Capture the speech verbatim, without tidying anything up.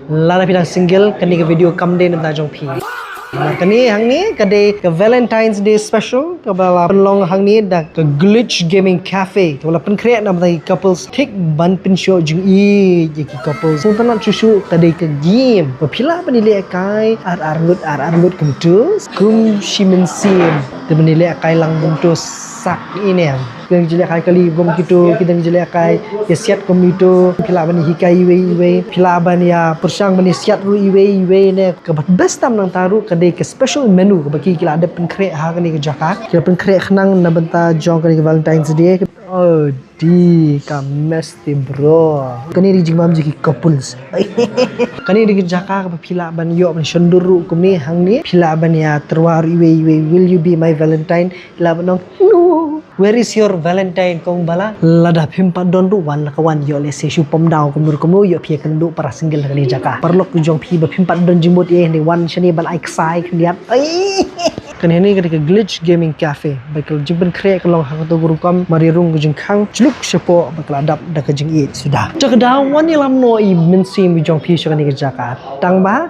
Lada phi dang single, kane ka video kam dei na bynta jong phi. Namar kane hangne ka dei ka Valentine's Day special kaba la pynlong hangne da ka Glitch Gaming Cafe, kaba la pynkhreh na bynta ki couples, thik ban pynshoh jingïeit ïa ki couples. Sngewtynnat shuh shuh, ka dei ka game ba phi lah ban ïalehkai ar ar ngut ar ar ngut kumtu, kum shi mynsiem. Te ban ïalehkai lang kumtu sak inem. Ki dang jylliekai kali kum kitu, ki dang jylliekai ïa siat kum kitu, phi lah ban hikai iwei iwei, phi lah ban ïa pyrshang ban ïa siat ruh iwei iwei ne. Kaba best tam nangta ruh ka dei ka special menu kaba ki, ki la dep pynkhreh ha kane ka jaka. Ki la pynkhreh khnang na bynta jong kane ka Valentine's Day. Oh, di ka mesti, bro. Kane dei jingbam jong ki couples. Kane dei ka jaka kaba phi lah ban ïoh ban shon dur ruh kumne hangne. Phi lah ban ïa tyrwa ruh iwei iwei, "Will you be my Valentine?" Lah ban ong, "No." "Where is your Valentine, kong bala?" Lada phim pat don ruh, wan la ka wan, ïoh lehse shu pom daw kumno kumno, ïoh phi ïakynduh para single ha kane ka jaka. Paralok jong phi ba phim pat don jingmut ïa ne, wan shane ban ai ksai khyndiat. Ai. Kane hangne ka dei ka Glitch Gaming Cafe ba ka jingpynkhreh ka long ha kato ka rukom mar ïa rung ka jingkhang, jluk shapoh ba ka la dap da ka jingïeit suda. Te ka daw wan ïalam noh ïa i mynsiem jong phi sha kane ka jaka. Tang ba